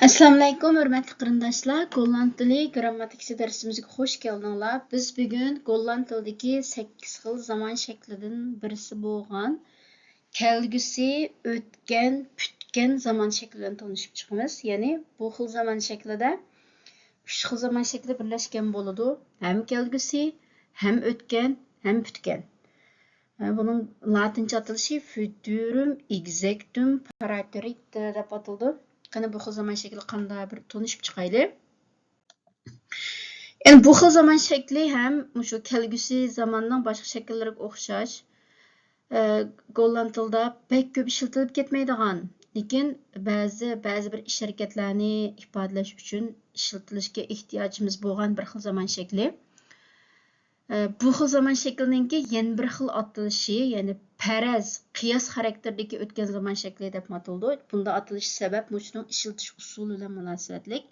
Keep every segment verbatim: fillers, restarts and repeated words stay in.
ئەسسالامۇئەلەيكۇم، ھۆرمەتلىك قېرىنداشلار! گوللاند تىلى گىرامماتىكىسى دەرسىمىزگە خۇش كەلدىڭلار. بىز بۈگۈن گوللاند تىلىدىكى سەككىز خىل زامان شەكلىدىن بىرسى بولغان كەلگۈسى، ئۆتكەن، پۈتكەن زامان شەكلى بىلەن تونۇشۇپ چىقىمىز. يەنى بۇ خىل زامان شەكلىدە ئۈچ خىل زامان شەكلى بىرلەشكەن بولىدۇ. ھەم كەلگۈسى، ھەم ئۆتكەن، ھەم پۈتكەن. بۇنىڭ لاتىنچە ئاتىلىشى فيوتۇرۇم، ئېگزەكتۇم، پرېتېرىت دەپ ئاتىلىدۇ. قېنى، بۇ خىل زامان شەكلى قانداق بىر تونۇشۇپ چىقايلى. يەنى بۇ خىل زامان شەكلى ھەم مۇشۇ كەلگۈسى زاماننىڭ باشقا شەكىللىرىگە ئوخشاش، ئە، گوللاند تىلىدا بەك كۆپ ئىشلىتىلىپ كەتمەيدىغان، لېكىن بەزى، بەزى بىر ئىش ھەرىكەتلەرنى ئىپادىلەش ئۈچۈن ئىشلىتىلىشكە ئېھتىياجىمىز بولغان بىر خىل زامان شەكلى. ئە، بۇ خىل زامان شەكلىنىڭكى يەنە بىر خىل ئاتىلىشى، يەنى پەرەز، قىياس خاراكتېرىدىكى ئۆتكەن زامان شەكلى دەپمۇ ئاتىلىدۇ. بۇنداق ئاتىلىش سەۋەب مۇشۇنىڭ ئىشلىتىش ئۇسۇلى بىلەن مۇناسىۋەتلىك.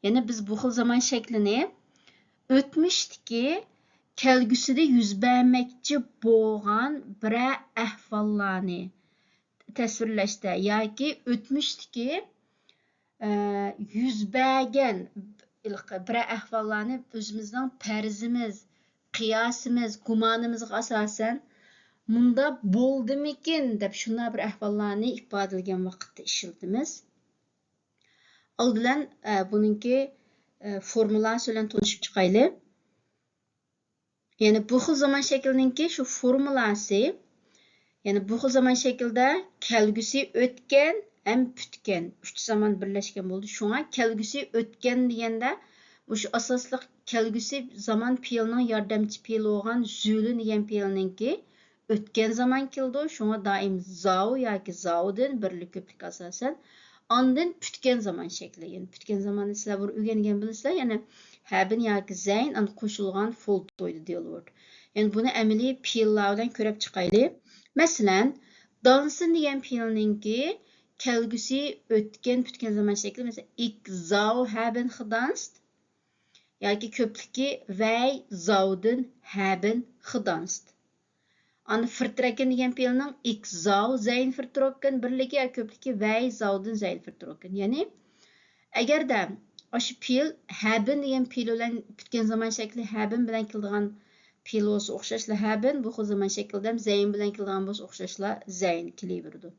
يەنى بىز بۇ خىل زامان شەكلىنى ئۆتمۈشتىكى، كەلگۈسىدە يۈز بەرمەكچى بولغان بىرەر ئەھۋاللارنى تەسۋىرلەشتە ياكى ئۆتمۈشتىكى، ئە، يۈز بەرگەن بىرەر ئەھۋاللارنى ئۆزىمىزنىڭ پەرىزىمىز، قىياسىمىز، گۇمانىمىزغا ئاساسەن، مۇنداق بولدىمىكىن دەپ شۇنداق بىر ئەھۋاللارنى ئىپادىلىگەن ۋاقىتتا ئىشلىتىمىز. ئالدى بىلەن، ئە، بۇنىڭكى، ئە، فورمۇلاسى بىلەن تونۇشۇپ چىقايلى. يەنى بۇ خىل زامان شەكلىنىڭكى شۇ فورمۇلاسى، يەنى بۇ خىل زامان شەكلىدە كەلگۈسى ئۆتكەن ھەم پۈتكەن ئۈچ زامان بىرلەشكەن بولىدۇ. شۇڭا كەلگۈسى ئۆتكەن دېگەندە مۇشۇ ئاساسلىق كەلگۈسى زامان پېئىلىنىڭ ياردەمچى پېئىلى بولغان زۈلۈن دېگەن پېئىلنىڭكى ئۆتكەن زامان كېلىدۇ. شۇڭا دائىم زاۋ ياكى زاۋدىن بىرلىك كۆپلۈككە ئاساسەن. ئاندىن پۈتكەن زامان شەكلى. يەنى پۈتكەن زاماننى سىلەر بۇرۇن ئۆگەنگەن بىلىسىلەر. يەنى ھەبىن ياكى زەين، ئاندىن قوشۇلغان فولتويدا دېيىلىۋاتىدۇ. يەنى بۇنى ئەمەلىي پېئىللار بىلەن كۆرۈپ چىقايلى. مەسىلەن، دانسىن دېگەن پېئىلنىڭكى كەلگۈسى ئۆتكەن پۈتكەن زامان شەكلى. مەسىلەن، ئىك زاۋ ھەبىن خىدانست. ياكى كۆپلۈكى ۋەي زاۋدىن ھەبىن خىدانست. ئاندىن فىرترەككەن دېگەن پېئىلنىڭ ئىك زاۋ زەين فىرتروككەن بىرلىكى ياكى كۆپلۈكى ۋەي زاۋدىن زەين فىرتروككەن. يەنى ئەگەردە ئاشۇ پېئىل ھەبىن دېگەن پېئىل بىلەن پۈتكەن زامان شەكلى ھەبىن بىلەن كېلىدىغان پېئىل بولسا ئوخشاشلا ھەبىن، بۇ خىل زامان شەكلىدە ھەم زەين بىلەن كېلىدىغان بولسا ئوخشاشلا زەين كېلىۋېرىدۇ.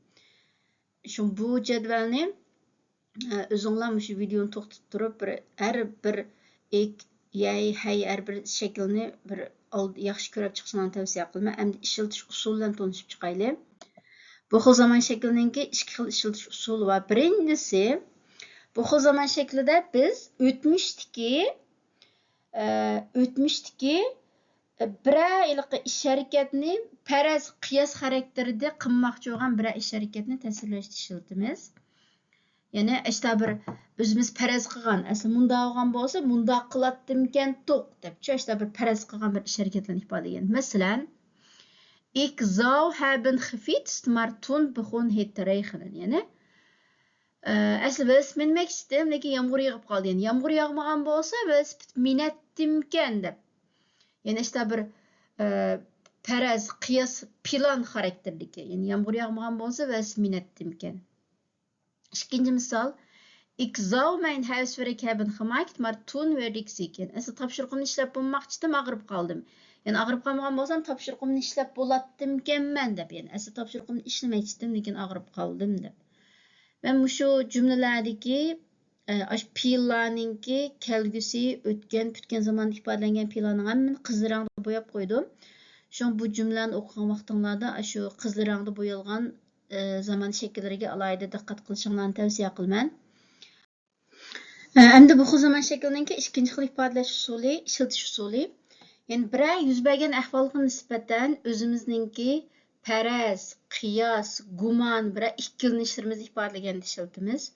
شۇ بۇ جەدۋەلنى، ئە، ئۆزۈڭلار مۇشۇ ۋىدېونى توختىتىپ تۇرۇپ، بىر، ھەر بىر ئىك، يەي، ھەي، ھەر بىر شەكىلنى بىر ئالد-، ياخشى كۆرۈپ چىقىشىڭلارنى تەۋسىيە قىلىمەن. ئەمدى ئىشلىتىش ئۇسۇلى بىلەن تونۇشۇپ چىقايلى. بۇ خىل زامان شەكلىنىڭكى ئىككى خىل ئىشلىتىش ئۇسۇلى بار. بىرىنچىسى، بۇ خىل زامان شەكلىدە بىز ئۆتمۈشتىكى، ئە، ئۆتمۈشتىكى، ئە، بىرەر ھېلىقى ئىش ھەرىكەتنى پەرەز، قىياس خاراكتېرىدە قىلماقچى بولغان بىرەر ئىش ھەرىكەتنى تەسۋىرلەشتە ئىشلىتىمىز. يەنى ئاشتا بىر ئۆزىمىز پەرەز قىلغان، ئەسلى مۇنداق بولغان بولسا، مۇنداق قىلاتتىمكەنتۇق دەپچۇ، ئاشتا بىر پەرەز قىلغان بىر ئىش ھەرىكەتلەرنى ئىپادىلىگەن. مەسىلەن، ئىك زاۋ ھەبىن خفيتست مار تۇن بخون ھېترەيخنىن. يەنى، ئە، ئەسلى ۋېلىسىپىت مىنمەكچىدىم، لېكىن يامغۇر يېغىپ قالدى. يەنى يامغۇر ياغمىغان بولسا، ۋېلىسىپىت مىنەتتىمكەن دەپ. يەنى ئاشتا بىر، ئە، پەرەز، قىياس، پىلان خاراكتېرىدىكى. يەنى يامغۇر ياغمىغان بولسا، ۋېلىسىپىت مىنەتتىمكەن. ئىككىنچى مىسال، ئىك زاۋ مەين ھەۋس ۋېرىك ھەبىن خماكت مار تۇن ۋېرىك زىكىن. ئەسلى تاپشۇرۇقۇمنى ئىشلەپ بولماقچىدىم، ئاغرىپ قالدىم. يەنى ئاغرىپ قالمىغان بولسام، تاپشۇرۇقۇمنى ئىشلەپ بولاتتىمكەنمەن دەپ، يەنى ئەسلى تاپشۇرۇقۇمنى ئىشلىمەكچىدىم، لېكىن ئاغرىپ قالدىم دەپ. مەن مۇشۇ جۈملىلەردىكى، ئە، ئاشۇ پېئىللارنىڭكى كەلگۈسى، ئۆتكەن، پۈتكەن زاماندا ئىپادىلەنگەن پېئىللارنىڭ ھەممىنى قىزىل رەڭدە بوياپ قويدۇم. شۇڭا بۇ جۈملىلەرنى ئوقۇغان ۋاقتىڭلاردا ئاشۇ قىزىل رەڭدە بويالغان، ئە، زامان شەكىللىرىگە ئالاھىدە دىققەت قىلىشىڭلارنى تەۋسىيە قىلىمەن. ئە، ئەمدى بۇ خىل زامان شەكلىنىڭكى ئىككىنچى خىل ئىپادىلەش ئۇسۇلى، ئىشلىتىش ئۇسۇلى. يەنى بىرەر يۈز بەرگەن ئەھۋالغا نىسبەتەن ئۆزىمىزنىڭكى پەرەز، قىياس، گۇمان، بىرەر ئىككىلىنىشلىرىمىزنى ئىپادىلىگەندە ئىشلىتىمىز.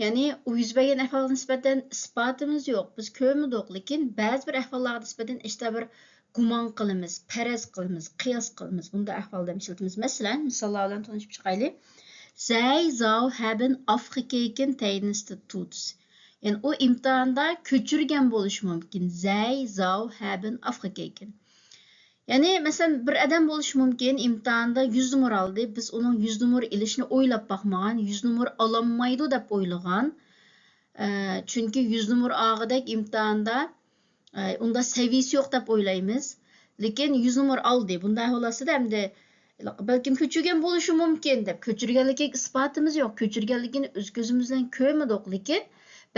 يەنى ئۇ يۈز بەرگەن ئەھۋالغا نىسبەتەن ئىسپاتىمىز يوق، بىز كۆرمىدۇق، لېكىن بەزى بىر ئەھۋاللارغا نىسبەتەن ئاشتا بىر گۇمان قىلىمىز، پەرەز قىلىمىز، قىياس قىلىمىز. بۇنداق ئەھۋالدا ھەم ئىشلىتىمىز. مەسىلەن، مىساللار بىلەن تونۇشۇپ چىقايلى. Sei zou hebben afgekeken tijdens de toets. يەنى ئۇ ئىمتىھاندا كۆچۈرگەن بولۇشى مۇمكىن. Sei zou hebben afgekeken. يەنى، مەسىلەن، بىر ئادەم بولۇشى مۇمكىن، ئىمتىھاندا يۈز نومۇر ئالدى، بىز ئۇنىڭ يۈز نومۇر ئېلىشىنى ئويلاپ باقمىغان، يۈز نومۇر ئالالمايدۇ دەپ ئويلىغان. ئە، چۈنكى يۈز نومۇر ئالغۇدەك ئىمتىھاندا، ئە، ئۇنداق سەۋىيىسى يوق دەپ ئويلايمىز. لېكىن يۈز نومۇر ئالدى. بۇنداق ئەھۋال ئاستىدا ئەمدى بەلكىم كۆچۈرگەن بولۇشى مۇمكىن دەپ، كۆچۈرگەنلىكىگە ئىسپاتىمىز يوق، كۆچۈرگەنلىكىنى ئۆز كۆزىمىز بىلەن كۆرمىدۇق، لېكىن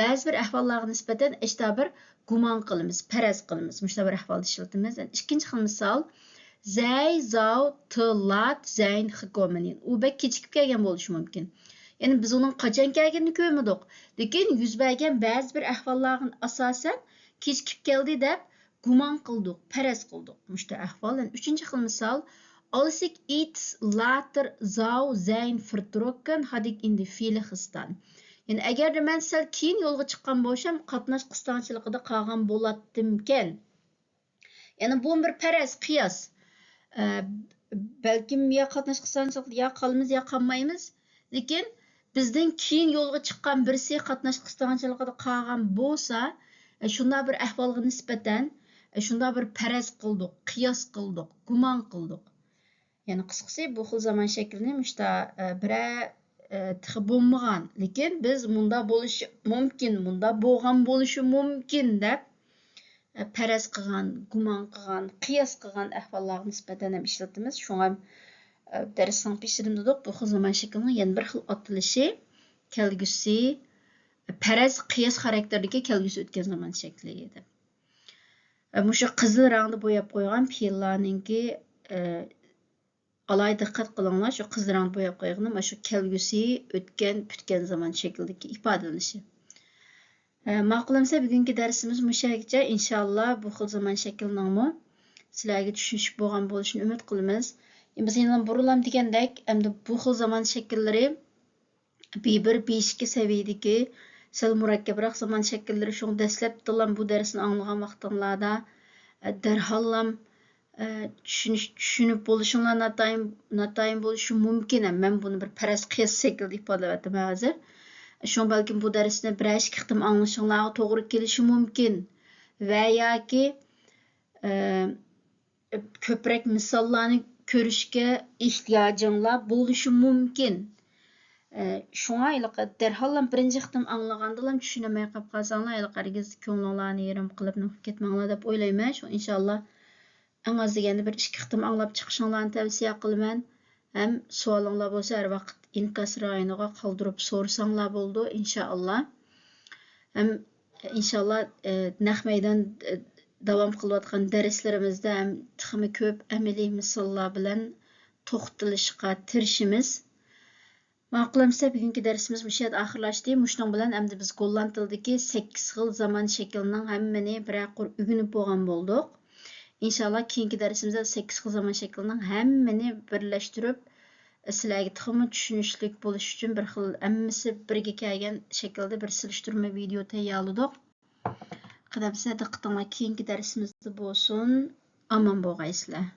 بەزى بىر ئەھۋاللارغا نىسبەتەن ئاشتا بىر گۇمان قىلىمىز، پەرەز قىلىمىز. مۇشۇنداق بىر ئەھۋالدا ئىشلىتىمىز. ئىككىنچى خىل مىسال، زەي زاۋ تىلات زەين خىكومىنىن. ئۇ بەك كېچىكىپ كەلگەن بولۇشى مۇمكىن. يەنى بىز ئۇنىڭ قاچان كەلگىنىنى كۆرمىدۇق. لېكىن يۈز بەرگەن بەزى بىر ئەھۋاللارغا ئاساسەن كېچىكىپ كەلدى دەپ گۇمان قىلدۇق، پەرەز قىلدۇق. مۇشۇنداق ئەھۋال. يەنە ئۈچىنچى خىل مىسال، ئالىس ئىك ئىتس لاتىر زاۋ زەين فىرتروككەن ھادىك ئىندى فىلىخىستان. يەنى ئەگەردە مەن سەل كېيىن يولغا چىققان بولسام، قاتناش قىستاڭچىلىقىدا قالغان بولاتتىمكەن. يەنى بۇ بىر پەرەز، قىياس. ئە، بەلكىم يا قاتناش قىستاڭچىلىقىدا يا قالىمىز، يا قالمايمىز. لېكىن بىزدىن كېيىن يولغا چىققان بىرسى قاتناش قىستاڭچىلىقىدا قالغان بولسا، ئە، شۇنداق بىر ئەھۋالغا نىسبەتەن، ئە، شۇنداق بىر پەرەز قىلدۇق، قىياس قىلدۇق، گۇمان قىلدۇق. يەنى قىسقىسى، بۇ خىل زامان شەكلىنى مۇشتا، ئە، بىرەر، ئە، تېخى بولمىغان، لېكىن بىز مۇندا بولۇشى مۇمكىن، مۇندا بولغان بولۇشى مۇمكىن دەپ، ئە، پەرەز قىلغان، گۇمان قىلغان، قىياس قىلغان ئەھۋاللارغا نىسبەتەن ھەم ئىشلىتىمىز. شۇڭا ھەم، ئە، دەرسنىڭ پېشىدىمۇ دېدۇق، بۇ خىل زامان شەكلىنىڭ يەنە بىر خىل ئاتىلىشى كەلگۈسى، ئە، پەرەز، قىياس خاراكتېرىدىكى كەلگۈسى ئۆتكەن زامان شەكلى دەپ. ئە، مۇشۇ قىزىل رەڭدە بوياپ قويغان پېئىللارنىڭكى، ئە، ئالاھىدە دىققەت قىلىڭلار، شۇ قىزىل رەڭدە بوياپ قويغىنىم، ئاشۇ كەلگۈسى، ئۆتكەن، پۈتكەن زامان شەكلىدىكى ئىپادىلىنىشى. ئە، ماقۇل ئەمىسە، بۈگۈنكى دەرسىمىز مۇشۇ يەرگىچە. ئىنشاللا، بۇ خىل زامان شەكلىنىڭمۇ سىلەرگە چۈشىنىشلىك بولغان بولۇشىنى ئۈمىد قىلىمىز. بىز يەنە بۇرۇنلام دېگەندەك، ئەمدى بۇ خىل زامان شەكىللىرى بى بىر، بى ئىككى سەۋىيەدىكى سەل مۇرەككەپرەك زامان شەكىللىرى. شۇڭا دەسلەپتىلا بۇ دەرسنى ئاڭلىغان ۋاقتىڭلاردا، ئە، دەرھاللا، ئە، چۈشىنىش، چۈشىنىپ بولۇشۇڭلار ناتايىن، ناتايىن بولۇشى مۇمكىن. مەن بۇنى بىر پەرەز قىياس شەكلىدە ئىپادىلەۋاتىمەن ھازىر. شۇڭا بەلكىم بۇ دەرسنى بىرەر ئىككى قېتىم ئاڭلىشىڭلارغا توغرا كېلىشى مۇمكىن. ۋە ياكى، ئە، كۆپرەك مىساللارنى كۆرۈشكە ئېھتىياجىڭلار بولۇشى مۇمكىن. ئە، شۇڭا ھېلىقى دەرھاللا بىرىنچى قېتىم ئاڭلىغاندىلا چۈشىنەلمەي قېلىپ قالساڭلار، ھېلىقى ھەرگىز كۆڭلۈڭلارنى يېرىم قىلىپ نېقىپ كەتمەڭلار دەپ ئويلايمەن. شۇڭا ئىنشاللا ئەڭ ئاز دېگەندە بىر ئىككى قېتىم ئاڭلاپ چىقىشىڭلارنى تەۋسىيە قىلىمەن. ھەم سوئالىڭلار بولسا ھەر ۋاقىت ئىنكاس رايونىغا قالدۇرۇپ سورىساڭلار بولىدۇ، ئىنشائاللا. ھەم ئىنشائاللا، ئە، نەق مەيدان، ئە، داۋام قىلىۋاتقان دەرسلىرىمىزدە ھەم تېخىمۇ كۆپ ئەمەلىي مىساللار بىلەن توختىلىشقا تىرىشىمىز. ماقۇل ئەمىسە، بۈگۈنكى دەرسىمىز مۇشۇ يەردە ئاخىرلاشتى. مۇشۇنىڭ بىلەن ئەمدى بىز گوللاند تىلىدىكى سەككىز خىل زامان شەكلىنىڭ ھەممىنى بىرەر قۇر ئۆگىنىپ بولغان بولدۇق. ئىنشاللا كېيىنكى دەرسىمىزدە سەككىز خىل زامان شەكلىنىڭ ھەممىنى بىرلەشتۈرۈپ، سىلەرگە تېخىمۇ چۈشىنىشلىك بولۇش ئۈچۈن بىر خىل ھەممىسى بىرگە كەلگەن شەكىلدە بىر سېلىشتۇرما ۋىدېئو تەييارلىدۇق. قەدەمسە دىققىتىڭلار كېيىنكى دەرسىمىزدە بولسۇن. ئامان بولغايسىلەر.